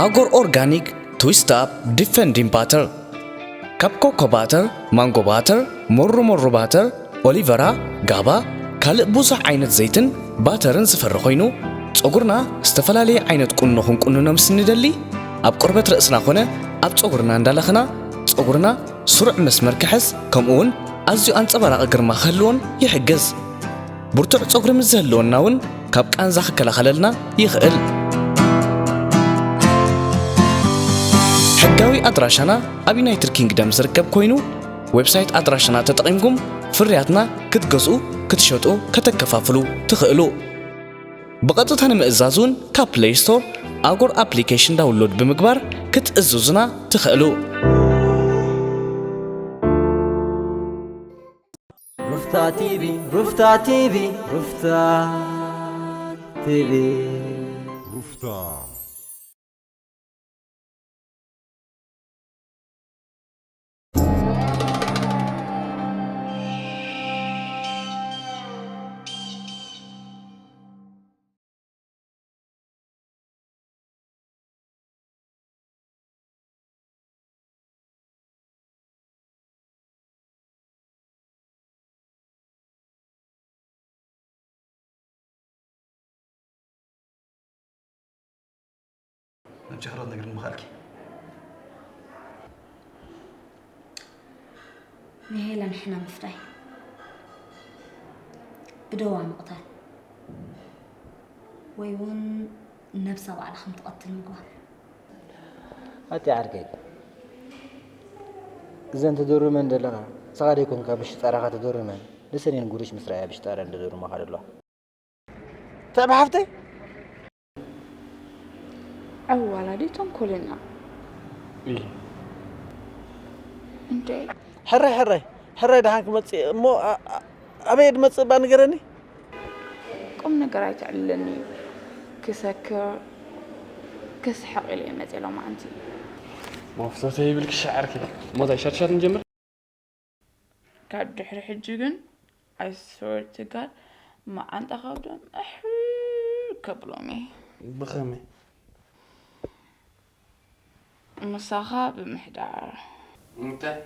ኣጎር ኦርጋኒክ ትዊስት ኣፕ ዲፈንዲንግ ባተር፣ ካብ ኮኮ ባተር፣ ማንጎ ባተር፣ ሞሩ ሞሩ ባተር፣ ኦሊቨራ፣ ጋባ፣ ካልእ ብዙሕ ዓይነት ዘይትን ባተርን ዝፈሪ ኮይኑ፣ ጸጉርና ዝተፈላለየ ዓይነት ቁኖ ክንቁንኖ ምስ ንደሊ፣ ኣብ ቆርበት ርእስና ኮነ ኣብ ጸጉርና እንዳለኸና፣ ጸጉርና ስሩዕ መስመር ክሕዝ፣ ከምኡ እውን ኣዝዩ ኣንጸባራቒ ግርማ ክህልዎን ይሕግዝ። ብርቱዕ ጸጉሪ ምስ ዝህልወና እውን ካብ ቃንዛ ክከላኸለልና ይኽእል። ሕጋዊ ኣድራሻና ኣብ ዩናይትድ ኪንግደም ዝርከብ ኮይኑ፣ ዌብሳይት ኣድራሻና ተጠቒምኩም ፍርያትና ክትገዝኡ፣ ክትሸጡ፣ ከተከፋፍሉ ትኽእሉ። ብቐጥታ ንምእዛዝ እውን ካብ ፕሌይ ስቶር ኣጎር ኣፕሊኬሽን ዳውንሎድ ብምግባር ክትእዝዙና ትኽእሉ። ሩፍታ ቲቪ፣ ሩፍታ ቲቪ፣ ሩፍታ ቲቪ። ሩፍታ። መቸራት ነገር ምኻልኪ። ንሄለን ሕነ ምፍዳይ፣ ብደዋ ምቕታል፣ ወይ እውን ነብሳ ባዕላ ከም ትቐትል ምግባር። ኣቲ ዓርከይ፣ እዘን ትድርመን ዘለኻ ንስኻ ደይኮንካ ብሽጣራኻ ትድርመን፣ ንሰን እየን ጉድሽ ምስ ረኣያ ብሽጣረን ዝድርማኻ ዘለዋ። እንታይ ብሓፍተይ? ኣዋላዲ ተንኮለኛ። እይ። እንዴ? ሕራይ፣ ሕራይ፣ ሕራይ ደሓን ክመጽእ እሞ፣ ኣ-፣ ኣ-፣ ኣበይ ድመጽእ እባ ንገረኒ? ቁም ነገር ኣይተዕልለኒ። ክሰክር፣ ክስሕቕ ኢለ እየ መጽእ ሎማዓንቲ። መፍቶተይ ይብልኪ ሻዕርኪ። ሞታይ ሻትሻት ንጀምር? ካብ ድሕሪ ሕጂ ግን፣ I swear to God፣ መዓንጣ ካብ ደም እሕል ከብሎም እየ። ብኸመይ? ምሳኻ ብምሕዳር። እንታይ?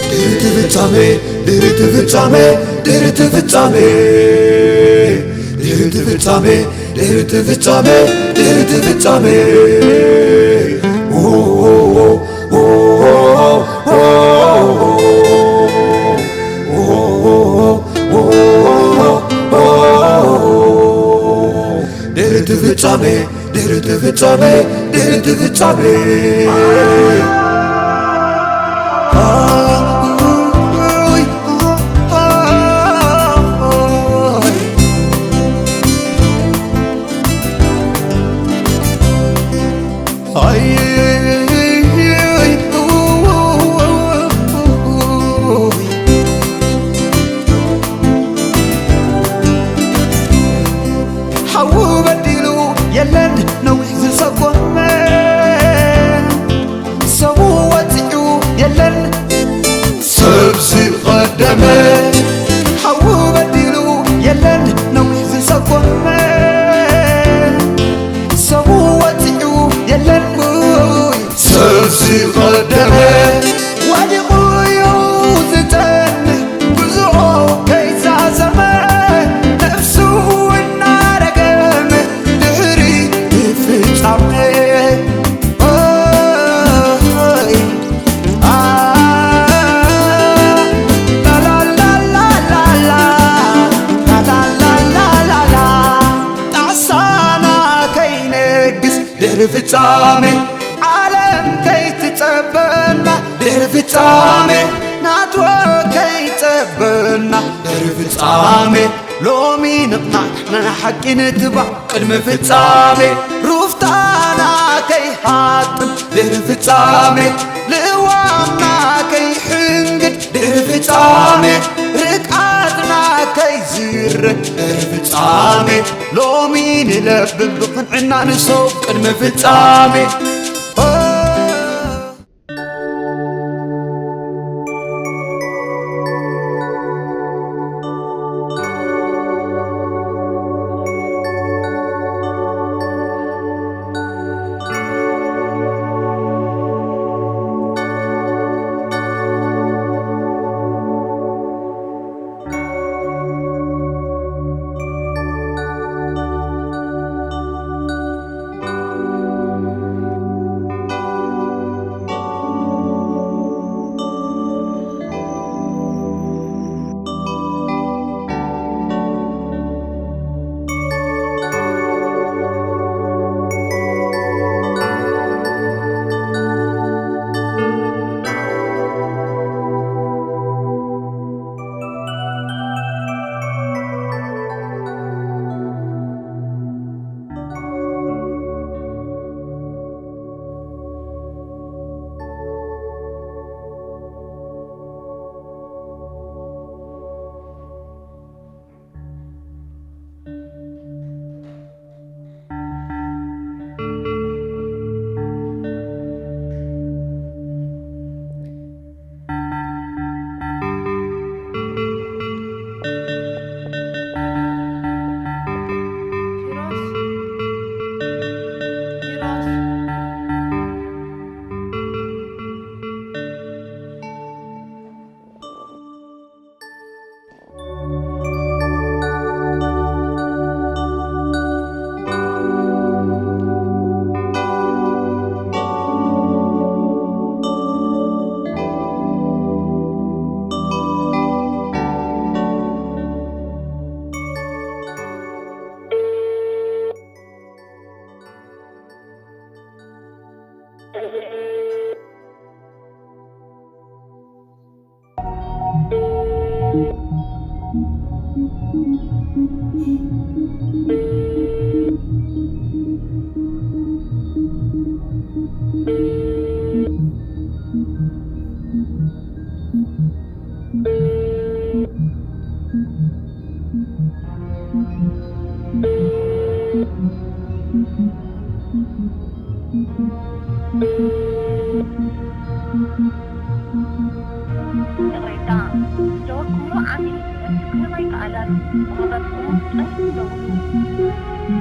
ድሕርቲ ፍጻሜ፣ ድሕርቲ ፍጻሜ፣ ድሕርቲ ፍጻሜ፣ ድሕርቲ ፍጻሜ፣ ድሕርቲ ፍጻሜ፣ ድሕርቲ ፍጻሜ። ድሕርቲ ፍጻሜ፣ ድሕርቲ ፍጻሜ፣ ድሕርቲ ፍጻሜ። ሓዉ በዲሉ የለን ነዊሕ ዝሰጎመ፣ ሰቡ ወፂዑ የለን ሰብ ዝቐደመ። ሓዉ በዲሉ የለን ነዊሕ ዝሰጎመ፣ ሰቡ ወፂዑ የለን ሰብ ዝቐደመ። ወዲቑ እዩ ዝጸንሕ ጉዞ ከይዛዘመ፣ ነፍሱ እናረገመ ድሕሪ ፍጻሜ። ኦይ፣ ኣ፣ ላላላላላ፣ ላላላላላ፣ ጣዕሳና ከይነግስ ድሕሪ ፍጻሜ፣ ዓለም ከይትጸበና ድሕሪ ፍጻሜ፣ ናትወ ከይጸበና ድሕሪ ፍጻሜ፣ ሎሚ ንቕናዕ ንሓቂ ንትባዕ ቅድሚ ፍጻሜ፣ ሩፍታና ከይሃጥም ድሕሪ ፍጻሜ፣ ልዋምና ከይሕንግድ ድሕሪ ፍጻሜ፣ ርቃትና ከይዝረ ድሕሪ ፍጻሜ፣ ሎሚ ንለብም ብቕንዕና ንሰው ቅድሚ ፍጻሜ። ይቕሬታ፣ ዝደወልኩምሉ ዓሚል መስክር ኣይከኣለን። ብኽበርኩም ጸኒሑ ደውሉ።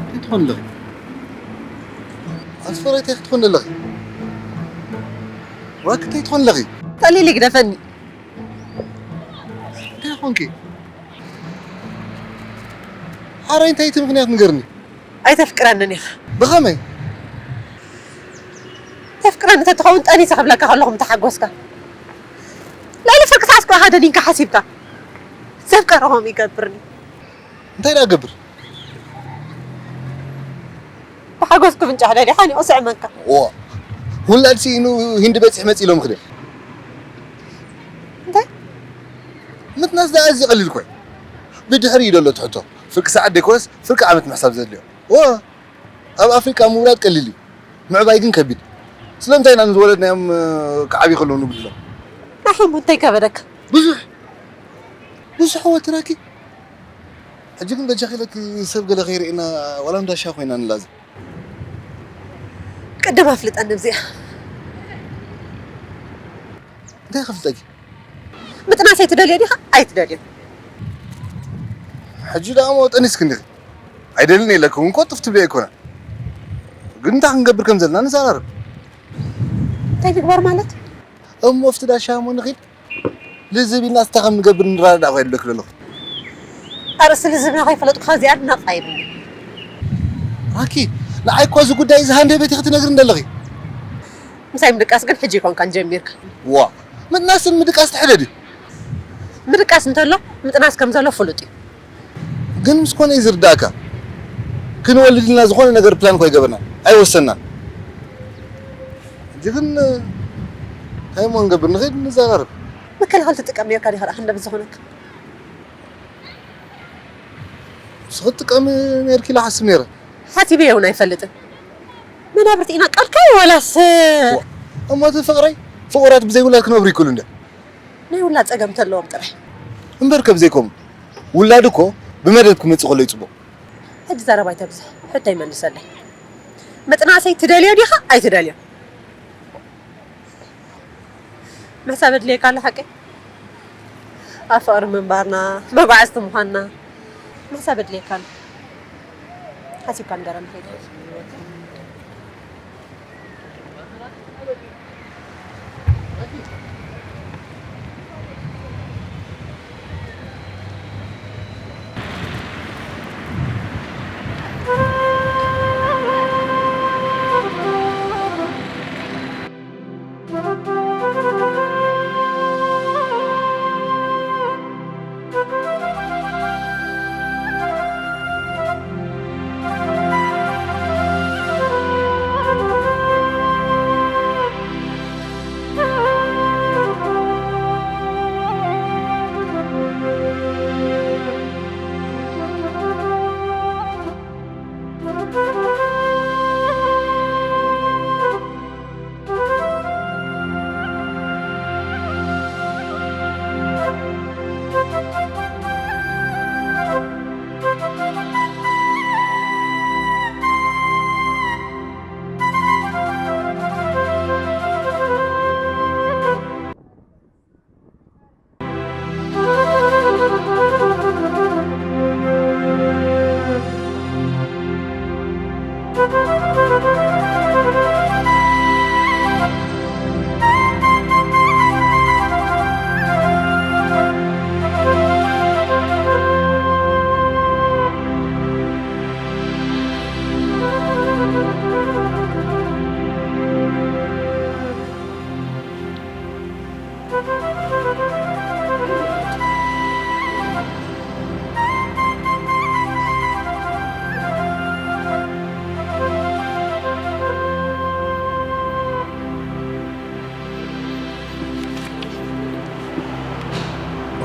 እንታይ ትኾን ኣለኺ? ኣስፈራይ እንታይ ክትኾን ኣለኺ? ዋክ እንታይ ትኾን ኣለኺ? ጠሊሊ ግደፈኒ። እንታይ ኾንኪ? ሓራይ እንታይ እቲ ምኽንያት ንገርኒ? ኣይተፍቅረንን ኢኻ። ብኸመይ? ተፍቅረኒ ተትኸውን ጠኒሰ ክብለካ ከለኹ ምተሓጎስካ። ልዕሊ ፍርቂ ሰዓት እኮ ኢኻ ደኒንካ ሓሲብካ። ዘፍቀረ ከምኡ ይገብርኒ። እንታይ ደኣ ገብር? ብሓጎስ ክፍንጫሕ ደሊኻ ኒኦ ስዕመካ። ዋ፣ ውላድ ስኢኑ ሂንዲ በጺሕ መጺ ኢሎም ክደ። እንታይ? ምጥናስ ደኣ ኣዝዩ ቀሊል እኮ እዩ። ብድሕሪ እዩ ዘሎ እቲ ሕቶ። ፍርቂ ሰዓት ደይኮነስ ፍርቂ ዓመት ምሕሳብ ዘድልዮ። ዋ፣ ኣብ ኣፍሪቃ ምውላድ ቀሊል እዩ። ምዕባይ ግን ከቢድ። ስለምንታይ ኢና ንዝወለድናዮም ክዓብዩ ከለዉ ንብድሎም? ናሆም እንታይ ከበደካ? ብዙሕ፣ ብዙሕ ወትራኪ። ሕጂ ግን በጃኺ ኢለኪ ሰብ ገለ ከይርእየና ዋላ እንዳ ሻሂ ኮይና ንላዘብ። ቅድም ኣፍልጠኒ ብዚኣ። እንታይ ከፍልጠኪ? ምጥናሰይ ትደልዮ ዲኻ? ኣይትደልዮ? ሕጂ ደኣ እሞ ጠኒስኪ እንዲኺ። ኣይደልን የለክን እኮ ጥፍ ትብሊ ኣይኮነን። ግን እንታይ ክንገብር ከም ዘለና ንዘራረብ። እንታይ ንግበር ማለት? እሞ ኣብቲ ዳሻ እሞ ንኺድ። ልዝብ ኢልና እስታ ከም ንገብር ንረዳዳእ እኮ ይብለኪ ዘለኹ። ኣርእስቲ ልዝብና ከይፈለጥኩ ከዚኣ ነቕ ኣይብልን። ኣኪ፣ ንዓይ እኮ እዚ ጉዳይ እዚ ሃንደበቲ ክትነግርኒ ዘለኺ። ምሳይ ምድቃስ ግን ሕጂ ኣይኮንካን ጀሚርካ። ዋ፣ ምጥናስን ምድቃስ ትሕደ ድዩ? ምድቃስ እንተሎ ምጥናስ ከም ዘሎ ፍሉጥ እዩ። ግን ምስ ኮነ እዩ ዝርዳእካ። ክንወልድ ኢልና ዝኾነ ነገር ፕላን እኮ ኣይገበርናን፣ ኣይወሰናን። ሕጂ ግን እንታይ እሞ ንገብር፣ ንኸይድ ንዘራረብ። መከላኸሊ ትጥቀም ነርካ ዲኻ ደኣ ክንደበት ዝኾነካ? ንስኺ ትጥቀሚ ነርኪ ኢለ ሓስብ ነይረ። ሓሲበ እውን ኣይፈልጥን። መናብርቲ ኢና ቃልካ ዋላስ? ዋ፣ እሞ እቲ ፍቕረይ ፍቑራት ብዘይ ውላድ ክነብሩ ይክእሉ እንደ ናይ ውላድ ጸገም እንተለዎም ጥራይ። እምበር ከም ዘይኮም ውላድ እኮ ብመደብ ክመጽእ ከሎ እዩ ጽቡቕ። ሕጂ ዘረባ ኣይተብዝሕ፣ ሕቶ ይመልሰለይ። ምጥናሰይ ትደልዮ ዲኻ ኣይትደልዮ? ምሕሳብ ኣድልየካ ኣሎ ሓቀይ? ኣብ ፍቕሪ ምንባርና፣ መጓዕዝቲ ምዃንና ምሕሳብ ኣድልየካ ኣሎ። ሓሲብካ ንገረኒ ከይደ።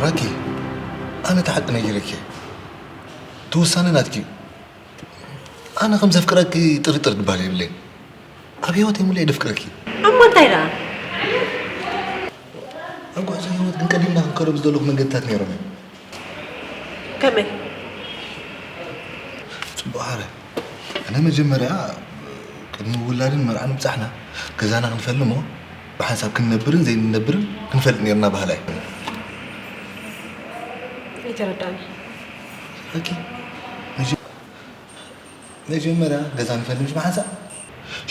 ራኪ፣ ኣነ እቲ ሓቂ ነጊረኪ። እቲ ውሳነ ናትኪ እዩ። ኣነ ከም ዘፍቅረኪ ጥርጥር ድባል የብለይን። ኣብ ህይወተይ ሙሉእ እየ ደፍቅረኪ። እሞ እንታይ ደኣ? ኣብ ጉዕዞ ህይወት ግን ቀዲምና ክንከዶ ብዝደለኹ መንገድታት ነይሮም እዮም። ከመይ? ጽቡቕ ሓረ። ኣነ መጀመርያ ቅድሚ ውላድን መርዓን ምብጻሕና ገዛና ክንፈሊ እሞ ብሓንሳብ ክንነብርን ዘይንነብርን ክንፈልጥ ነይርና በሃላይ። ኣይተረዳእኒ። ኦኬ። መጀ-፣ መጀመርያ ገዛ ንፈሊ ምስ ብሓንሳብ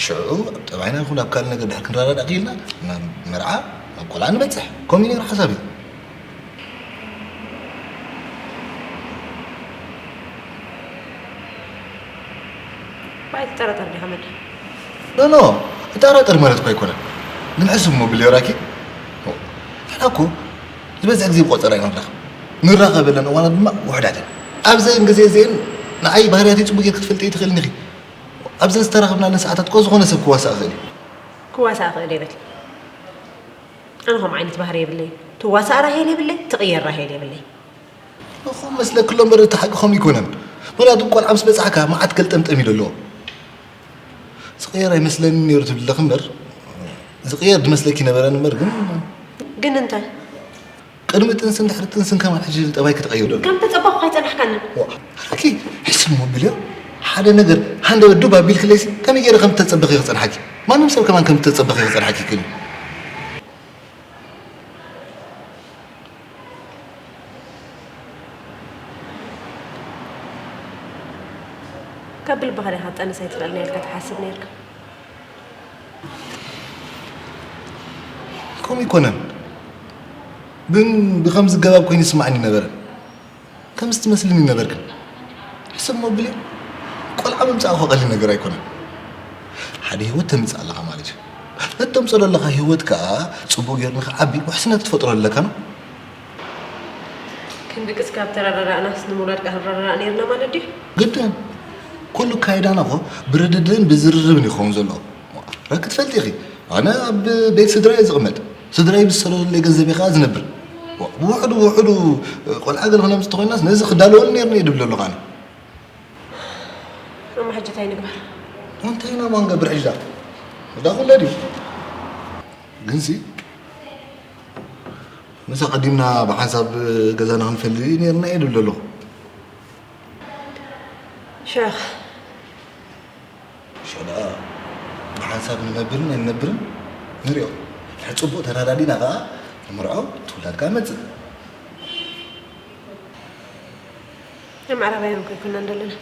ሽዑ ኣብ ጠባይና ይኹን ኣብ ካልእ ነገር ድሕር ክንረዳዳእ ክኢልና ናብ መርዓ ናብ ቆልዓ ንበጽሕ። ከምኡ እዩ ነይሩ ሓሳበይ። ባይ ትጠራጠር ዲኻ መዲ? ኖ፣ ኖ፣ እጠራጠር ማለት እኮ ኣይኮነን። ግን ሕስብ እሞ ብልዮ ራኪ። ንሕና እኮ ዝበዝሕ ግዜ ብቆጸራ ኢና ንራኸብ። ንራኸበለን እዋናት ድማ ውሑዳት እየን። ኣብዘን ግዜ እዚአን ንዓይ ባህርያተይ ጽቡቅ ጌርኪ ክትፈልጥዮ ትኽእልኒ ኢኺ። ኣብዘን ዝተራኸብናለን ሰዓታት እኮ ዝኾነ ሰብ ክዋሳእ ይኽእል እዩ። ክዋሳእ ይኽእል እየ በል። ኣነ ከምኡ ዓይነት ባህሪ የብለይን። ትዋሳእ ራሄል የብለይ፣ ትቕየር ራሄል የብለይ። ንኹም መስለኪ ኣሎ እምበር እቲ ሓቂ ከምኡ ኣይኮነን። ምኽንያቱ ቆልዓ ምስ በጻሕካ መዓት ገልጠምጠም እዩ ዘለዎ። ዝቕየር ኣይመስለንን ነይሩ ትብሊ ኣለኺ እምበር፣ ዝቕየር ዝመስለኪ ነበረን እምበር ግን ግን እንታይ? ቅድሚ ጥንስን ድሕሪ ጥንስን ከማን ሕጂ ጠባይኪ ተቐይሩ ኣሎ። ከም ተጸበኹ ኣይጸናሕካንን። ዋ፣ ራኪ፣ ሕስብ እሞ ብልዮ። ሓደ ነገር ሃንደበት ዱብ ኣቢልክለይሲ ከመይ ገይረ ከም እተጸበኺ ክጸንሓኪ? ማንም ሰብ ከማን ከም እተጸበኺ ክጸንሓኪ ይክእል እዩ። ካብ ብልብኻ ዲኻ ክጠንስ ኣይትኽእልን ኢልካ ትሓስብ ነይርካ? ከምኡ ኣይኮነን። ግን ብኸምዚ ገባብ ኮይኑ ይስማዓኒ ነበረ። ከምዚ ትመስልኒ ነበርክን። ሕስብ እሞ ብልዮ፣ ቆልዓ ምምጻእ እኮ ቀሊል ነገር ኣይኮነን። ሓደ ህይወት ተምጽእ ኣለኻ ማለት እዩ። ነቲ ተምጽኦ ዘለኻ ህይወት ከኣ ጽቡቕ ጌሩ ንኽዓቢ ውሕስነት ክትፈጥሮ ኣለካ ነው። ክንድቅስ ካብ ተረዳዳእናስ ንምውላድ ክንረዳዳእ ነይርና ማለት ድዩ? ግድን። ኩሉ ኣካይዳና እኮ ብርድድእን ብዝርርብን እዩ ክኸውን ዘለዎ። ራኪ ትፈልጢ ኢኺ፣ ኣነ ኣብ ቤት ስድራ እየ ዝቕመጥ። ስድራይ ብዝሰደዱለይ ገንዘብ እየ ከኣ ዝነብር። ብውሕዱ ብውሕዱ ቆልዓ ገለ ክነምጽእ ተኾይናስ ነዚ ክዳለወሉ ነይርኒ እየ ድብል ዘለኹ ኣነ። እሞ ሕጂ እንታይ ንግበር? እንታይ ኢና እሞ ንገብር ሕጂ ደኣ? እዳ ኩለ ድዩ? ግንሲ፣ ምስ ኣቐዲምና ብሓንሳብ ገዛና ክንፈሊ ነይርና እየ ድብል ዘለኹ። ሸኽ። ሽዑ ደኣ ብሓንሳብ ንነብርን ኣይንነብርን ንሪኦ። ድሕሪ ጽቡቕ ተረዳዲና ከኣ ንምርዖ፣ እቲ ውላድ ከኣ ይመጽእ። ናይ ምዕራባውያን እኮ ኣይኮናን ዘለና።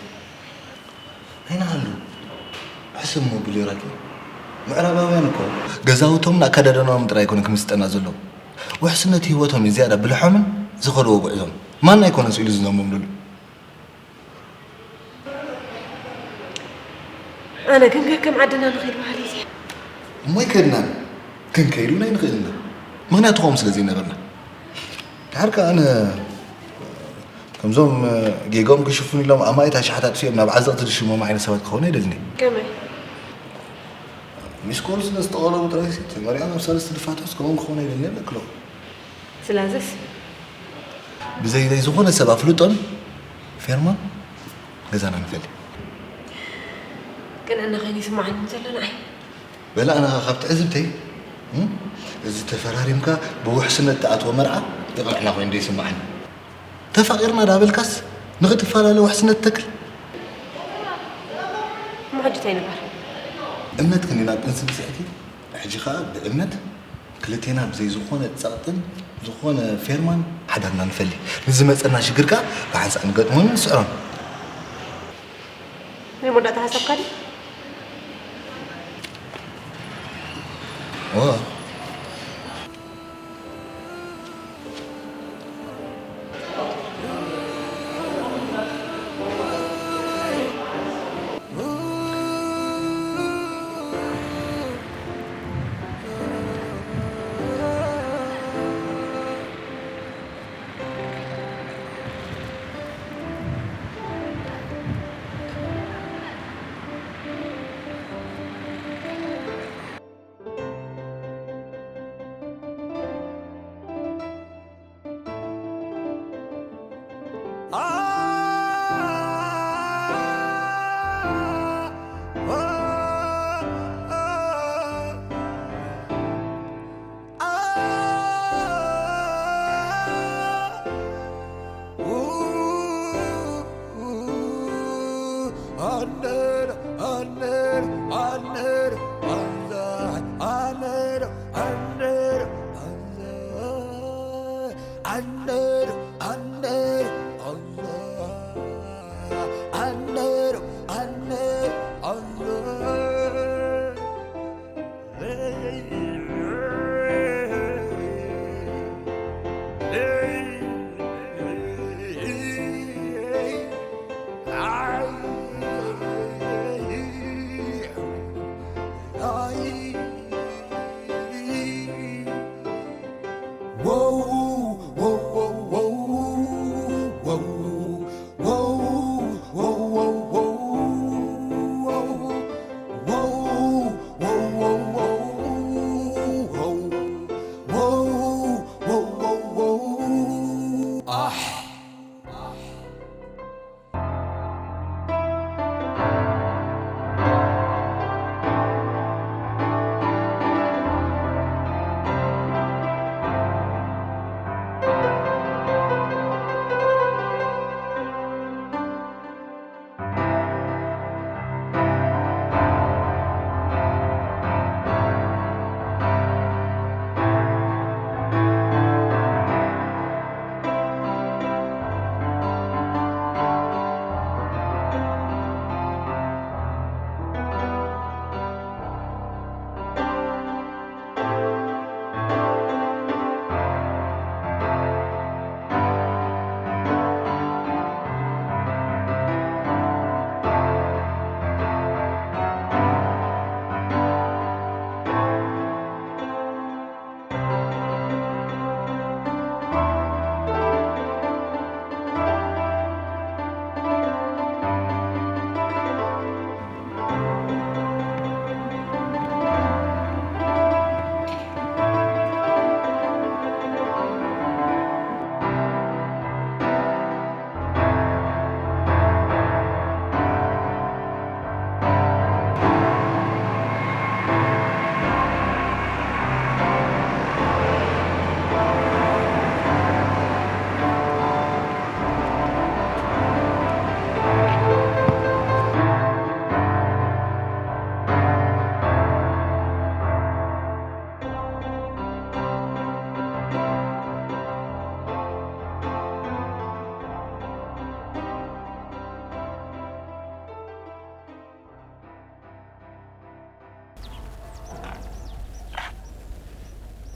ኣይንሃሉ። ሕስብ እሞ ብልዮ ራኪ። ምዕራባውያን እኮ ገዛውቶምን ኣከዳድናኦምን ጥራይ ኣይኮነን ክምስጠና ዘለዎ። ውሕስነት ህይወቶም እዩ ዝያዳ ብልሖምን ዝኸድዎ ጉዕዞም። ማን ኣይኮነን ስኢሉ ዝዘሞም ዘሎ። ኣነ ግን ከከም ዓድና ንኸይድ በሃሊ እየ። እሞ ኣይከድናን። ክንከይድ እውን ኣይንኽእልን ኢና። ምኽንያቱ ከምኡ ስለ ዘይነበርና። ድሓር ከኣ ኣነ ከምዞም ጌግኦም ክሽፍኑ ኢሎም ኣማኢት ኣሽሓት ኣጥፊኦም ናብ ዓዘቕቲ ዝሽሞም ዓይነት ሰባት ክኾኑ ኣይደልን እየ። ከመይ? ሚስኮል ስለ ዝተቐለቡ ጥራይሲ ተመሪዖም ኣብ ሳልስቲ ድፋተርስ ከምኦም ክኾኑ ኣይደልን እየ እብለኪ ኣለኹ። ስለዝስ? ብዘይ ናይ ዝኾነ ሰብ ኣፍልጦን ፌርማን ገዛና ንፈሊ። ቅንዕና ኸይኑ ይስምዓኒ ዘሎ ንዓይ። በለ ኣነ ኸኣ ካብ ትዕዝብተይ፣ እም፣ እዚ ተፈራሪምካ ብውሕስነት ትኣትዎ መርዓ የቕንዕና ኮይኑ ዶ ይስምዓኒ። ተፋቒርና ዳበልካስ ንኽትፈላለ ውሕስነት ተክል። እሞ ሕጂ እንታይ ንግበር? እምነት ክንዲ ናብ ጥንሲ ብጽሕቲ፣ ሕጂ ኸኣ ብእምነት ክልቴና ብዘይ ዝኾነ ጸቕጥን ዝኾነ ፌርማን ሓዳርና ንፈሊ። ንዝመጸና ሽግር ከኣ ብሓንሳእ ንገጥሞን ንስዕሮን። ናይ መወዳእታ ሓሳብካ ድዩ? እወ።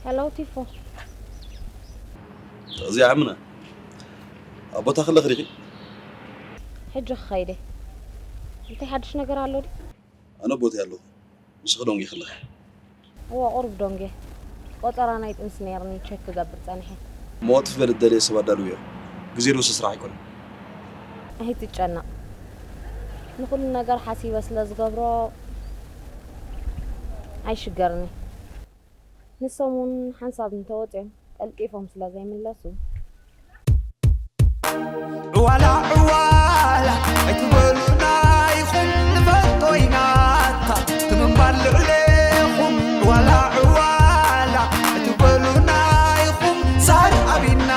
ሄሎ ቲፎ። እዚኣ ምነ ኣብ ቦታ ከለኺ ዲኺ? ሕጂ ክኸይድ እየ። እንታይ ሓድሽ ነገር ኣሎ ድዩ? ኣነ ቦቲ ኣለኹ። ንስኺ ዶንጌ ከለኺ? እወ፣ ቁሩብ ዶንጌ። ቆጸራ ናይ ጥንሲ ነይርኒ፣ ቸክ ክገብር ጸኒሐ። መወጥፊ በሊ እደልየ ሰብ ኣዳልው እየ። ግዜ ዝወስድ ስራሕ ኣይኮነን። ኣይትጨነቕ። ንኹሉ ነገር ሓሲበ ስለ ዝገብሮ ኣይሽገርኒ። ንሶም እውን ሓንሳብ እንተወፅኦም ቀልጢፎም ስለ ዘይምለሱ። ዕዋላ ዕዋላ ኣይትበሉና ኢኹም ንፈልጦ ኢና እታ ትምንባር ልዕሌኹም። ዕዋላ ዕዋላ ኣይትበሉና ኢኹም ሳር ኣቢና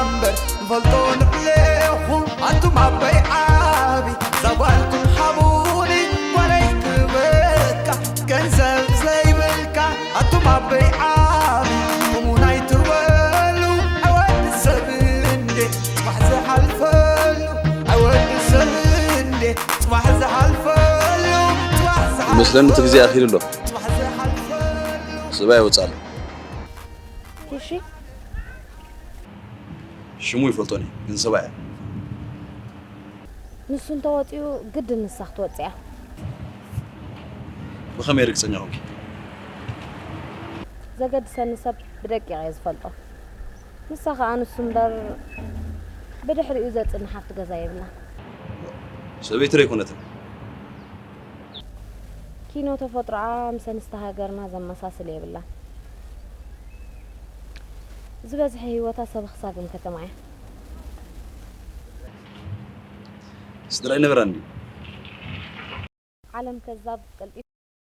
እምበር ንፈልጦ ልዕሌኹም። ኣቱም ኣቦይ ዓቢ እዛ ጓልኩም ሃቡኒ ጓለይ ክበካ ገንዘብ ዘይብልካ ኣቱም ኣቦይ ዓቢ ከምኡ ኣይትበሉ። ኣይወዲ ሰብ እንዴ ጽባሕ ዝሓልፈሉ ኣይወዲ ሰብ እንዴ ጽባሕ ዝሓልፈሉ ጽባሕ ዝሓልፈሉ ይመስለኒ እቲ ግዜ ኣኺሉ ኣሎ። ጽባሕ ዝሓልፈሉ። ሰብኣይ ይወጽእ ኣሎ። እሺ። ሽሙ ይፈልጦን እየ፣ ግን ሰብኣይ እየ። ንሱ እንተወፂኡ ግድን ንሳ ክትወፅእ እያ። ብኸመይ ርግፀኛ ኾንኪ? ዘገድሰኒ ሰብ ብደቂቕ እየ ዝፈልጦ። ንሳ ኸዓ ንሱ እምበር ብድሕሪኡ ዘፅንሓ ኣብቲ ገዛ የብላን። ሰበይቲ ዶ ኣይኮነትን? ኪኖ ተፈጥሮኣ ምስ ኣንስቲ ሃገርና ዘመሳስል የብላን። ዝበዝሐ ህይወታ ሰበኽ ሳግም ከተማ እያ። ስድራ ይነበራኒ። ዓለም ከዛብ ቀልጢፋ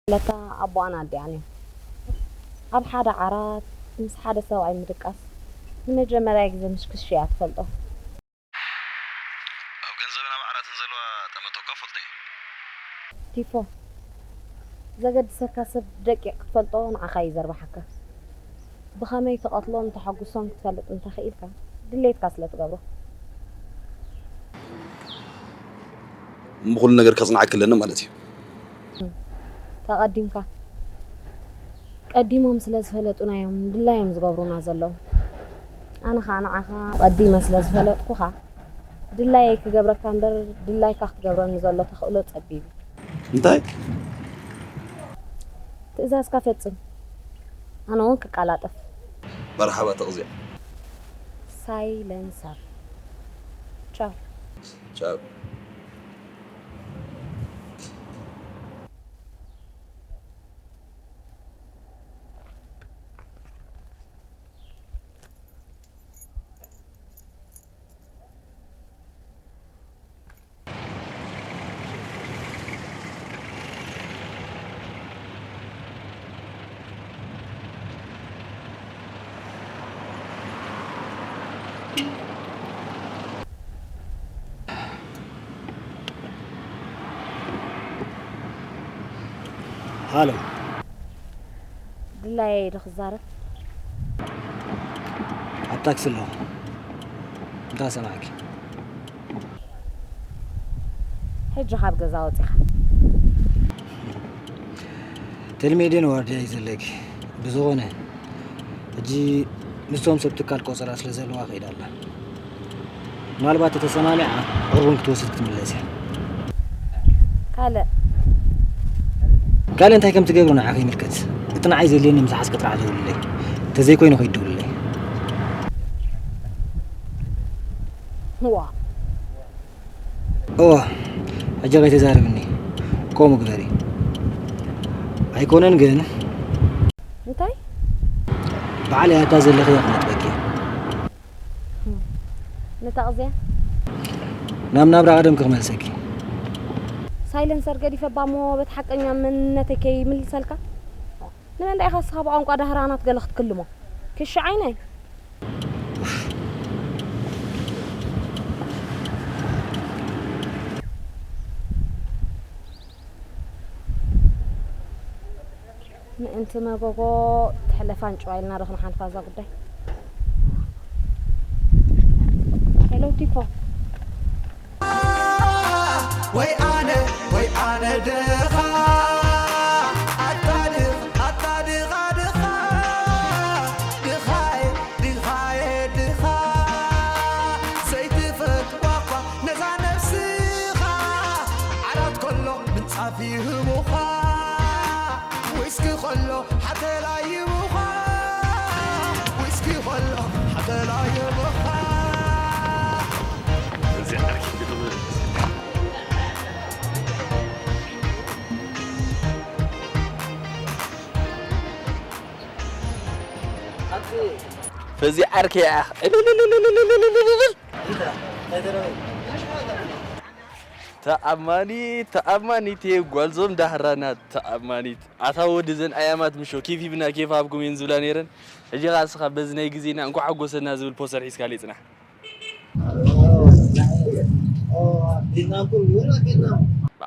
ለታ ኣቦኣን ኣዲኣን እዮም። ኣብ ሓደ ዓራት ምስ ሓደ ሰብኣይ ምድቃስ ንመጀመርያ ግዜ ምሽክሽ እያ ትፈልጦ። ኣብ ገንዘብን ኣብ ዓራትን ዘለዋ ጠመቶ እኳ ፈልጦ እየ። ቲፎ፣ ዘገድሰካ ሰብ ደቂቕ ክትፈልጦ ንዓኻ እዩ ዘርብሓካ። ብኸመይ ትቐትሎም ተሐጉሶም ክትፈልጥ እንተኽኢልካ ድሌትካ ስለ ትገብሮ። እሞ ኩሉ ነገር ከጽንዓኪ ኣለኒ ማለት እዩ። ተቐዲምካ ቀዲሞም ስለ ዝፈለጡና እዮም ድላዮም ዝገብሩና ዘለዉ። ኣነ ኸዓ ንዓኻ ቀዲመ ስለ ዝፈለጥኩኻ ድላየይ ክገብረካ እምበር ድላይካ ክትገብረኒ ዘሎ ተኽእሎ ጸቢብ እዩ። እንታይ? ትእዛዝካ ፈጽም፣ ኣነ እውን ክቃላጠፍ። መርሓባ ተቕዚያ። ሳይለንሰር። ቻው። ቻው። ሃሎ። ድላየይ ዶ ክዛረብ? ኣብ ታክሲ ኣለኹ። እንታይ ሰማዕኪ? ሕጂ ካብ ገዛ ወጺኻ። ተልሜዴን ዋርድያ እዩ ዘለኪ። ብዝኾነ ሕጂ ምስቶም ሰብ ትካል ቆጸራ ስለ ዘለዋ ከይዳ ኣላ። ምናልባት ተተሰማሚዓ ቁሩብ እውን ክትወስድ ክትምለስ እያ። ካልእ ካልእ እንታይ ከም ትገብሩ ንዓኺ ይምልከት። እቲ ንዓይ ዘድልየኒ ምስ ሓዝኪ ጥራሕ ደውልለይ። እንተዘይኮይኑ ከይትደውልለይ። ዋ እወ፣ ሕጂ ከይተዛርብኒ ከምኡ ግበሪ። ኣይኮነን ግን እንታይ ባዕለይ ኣታ ዘለኽዮ ክነጥበኪ። ንተቕዝያ ናብ ናብራ ቀደምኪ ክመልሰኪ። ሳይለንሰር ገዲፈባ እሞ በቲ ሓቀኛ መንነተይ ከይምልሰልካ። ንመን ዳኢኻ እስኻ ብቋንቋ ዳህራናት ገለ ክትክልሞ ክሽ ዓይነይ። ምእንቲ መጎጎ ትሕለፋ ኣንጭዋ ኢልና ዶ ክንሓልፋ እዛ ጉዳይ? ሄሎ ቲፎ። ወይ ኣነ ወይ ኣነ ድኻ ኣታ ድኻ ኣታ ድኻ ድኻ ድኻየ ድኻየ ድኻ ዘይትፈትዋ እኳ ነዛ ነብስኻ ዓራት ከሎ ምንጻፍ ይህቡኻ ዊስኪ ከሎ ሓተላ ይህቡኻ ዊስኪ ከሎ ሓተላ ይህቡኻ እዚኣ ዓርኪ ክትብል ፈዚ ዓርከይ ኣኽ ዕልልልልልልልልልልልልል። ተኣማኒት ተኣማኒት እየ ጓልዞም ዳህራናት ተኣማኒት። ኣታ ወዲ ዘን ኣያማት ምሾ ኬፍ ሂብና ኬፍ ሃብኩም እየን ዝብላ ነይረን። ሕጂ ኸኣ እስኻ በዚ ናይ ግዜና እንኳዕ ሓጎሰና ዝብል ፖስተር ሒዝካለይ ጽናሕ።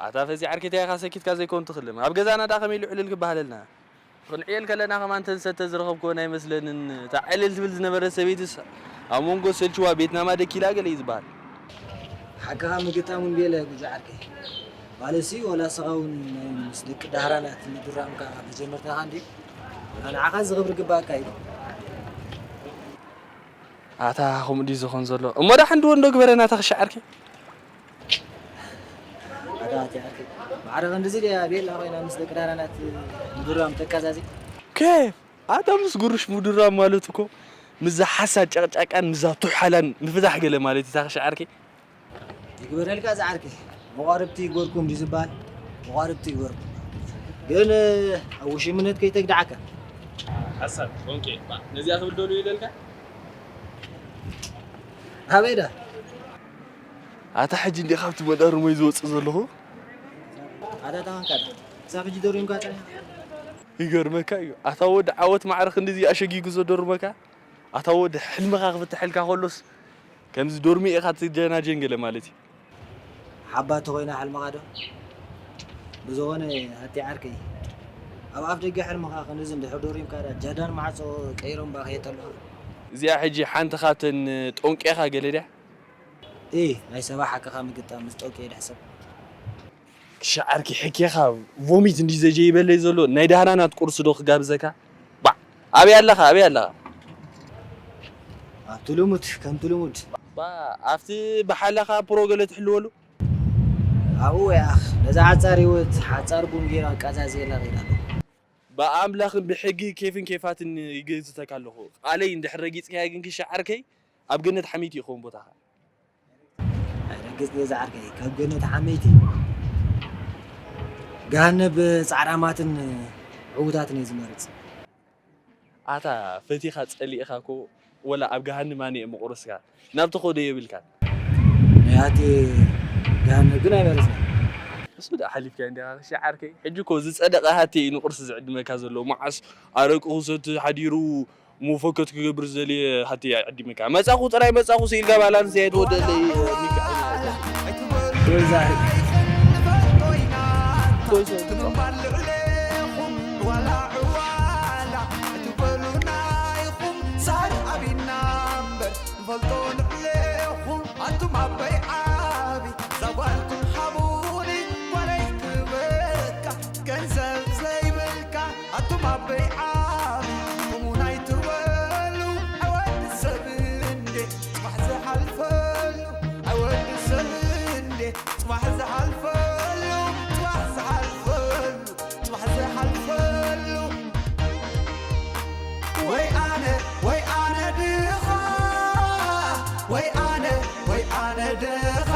ኣታ ፈዚ ዓርከይ እንታይ ኢኻ ሰኪትካ ዘይኮን ትኽልም ኣብ ገዛና ደኣ ከመይ ኢሉ ዕልል ክበሃለልና። ክንዕየል ከለና ከማን ተንሰተ ዝረኸብክወን ኣይመስለንን። እታ ዕልል ትብል ዝነበረት ሰበይትስ ኣብ መንጎ ሰልችዋ ቤትና ማደኪላ ገለ እዩ ዝበሃል። ሓቅኻ ምግጣም እውን ቤለ ጉጅ ዓርከይ። ማለትሲ ወላ ንስኻ እውን ናይ ምስ ደቂ ዳህራናት ምድራምካ መጀመርታኻ እንድዩ። ንዓኻ እዚ ክብሪ ግባኣካ እዩ። ኣታ ከምኡ ድዩ ዝኾን ዘሎ? እሞ ዳሕን ድወ እንዶ ግበረና ተኽሻ ዓርከይ። ኣታ ኣቲ ዓርከይ። ማዕረ ክንድዚ ድያ ቤላ ኮይና ምስ ደቂ ዳህራናት ምድራም ተቃዛዚ? ኬፍ ኣታ ምስ ጉሩሽ ምድራም ማለት እኮ ምስዛ ሓሳድ ጨቕጫቃን ምስዛ ቱሓላን ምፍታሕ ገለ ማለት እዩ ተኽሻ ዓርከይ። ይግበረልካ ዝዓርከይ። መቋርብቲ ይግበርኩም ድዩ ዝበሃል? መቋርብቲ ይግበርኩም። ግን ኣብ ውሽምነት ከይተግድዓካ። ሓሳብ ቆንቄ ነዚኣ ክብል ደልዩ ኢለልካ። ኣበይ ዳ? ኣታ ሕጂ እንዲኻ ኣብቲ መዳርሞይ ዝወፅእ ዘለኹ። ኣታ ታማን ካታ፣ ክሳብ ሕጂ ደሪምካ ጥራሕ። ይገርመካ እዩ። ኣታ ወዲ ዓወት ማዕረ ክንድዚ ኣሸጊጉ ዘደርመካ። ኣታ ወዲ ሕልምኻ ክፍትሐልካ ከሎስ፣ ከምዚ ዶርሚ ኢኻ ትጀናጀን ገለ ማለት እዩ። ሓባ ተኾይና ሕልምኻ ዶ? ብዝኾነ ኣቲ ዓርከይ፣ ኣብ ኣፍ ደገ ሕልምኻ ክንድዚ እንድሕር ዶሪምካ ዳ ጃዳን ማዕጾ ቀይሮም ባ ከየጠልኻ። እዚኣ ሕጂ ሓንቲ ካብተን ጠንቄኻ ገለ ድያ? እይ፣ ናይ ሰባ ሓቅኻ ምግጣም ምስ ጠንቄ ይድሕሰብ። ክሻ ዓርኪ ሕኬኻ ቮሚት እንዲ ዘጀይበለይ ዘሎ ናይ ዳህናናት ቁርሲ ዶ ክጋብዘካ? ባዕ፣ ኣበይ ኣለኻ? ኣበይ ኣለኻ? ኣብቲ ልሙድ፣ ከምቲ ልሙድ። ባ፣ ኣብቲ ብሓላኻ ፕሮ ገለ ትሕልወሉ? ኣብኡ ወይ ኣኽ፣ ነዛ ሓጻር ህይወት ሓጻር ቡን ጌራ ኣቃዛዝየላ ከይዳ ኣለኹ። ብኣምላኽን ብሕጊ ኬፍን ኬፋትን ይግዝተካ ኣለኹ። ቃለይ እንድሕር ረጊጽካያ ግን ክሻ ዓርከይ፣ ኣብ ገነት ሓመይቲ ይኸውን ቦታኻ። ኣይረግጽን እየ ዝዓርከይ፣ ካብ ገነት ሓመይቲ። ገሃነብ ጻዕራማትን ዕዉታትን እየ ዝመርጽ። ኣታ ፈቲኻ ጸሊእኻ እኮ ወላ ኣብ ገሃነም ኣነ እየ ምቑርስካ። ናብ ትኸዶ የብልካን። ናይ ኣቲ ገሃነብ ግን ኣይመረጽናን። እሱ ደኣ ሓሊፍካዮ እንዲኻ ክሻ ዓርከይ። ሕጂ እኮ ዝጸደቐ ሃቴ እዩ ንቑርሲ ዝዕድመካ ዘሎ። መዓስ ኣረቂ ክሰቲ ሓዲሩ መፈከት ክገብር ዝደለየ ሃቴ ይዕድመካ። መጻኹ ጥራይ መጻኹ ስኢልካ ባላንስ እያ ትወደለይ። ንፈልጦ ንዕሌኹም ኣንቱም ኣበይ ዓቢ ዛጓልኩም ሃቡኒ ጓለይ ክበካ ገንዘብ ዘይብልካ ኣንቱም ኣበይ ዓቢ እሙን ኣይትበሉ ኣይወዲ ሰብ እንዴ ጽባሕ ዝሓልፈሉ ኣይወዲ ሰብ እንዴ ጽባሕ ዝሓልፈሉ ጽባሕ ዝሓልፈሉ ጽባሕ ዝሓልፈሉ ወይ ኣነ ወይ ኣነ ድኻ ወይ ኣነ ወይ ኣነ ድኻ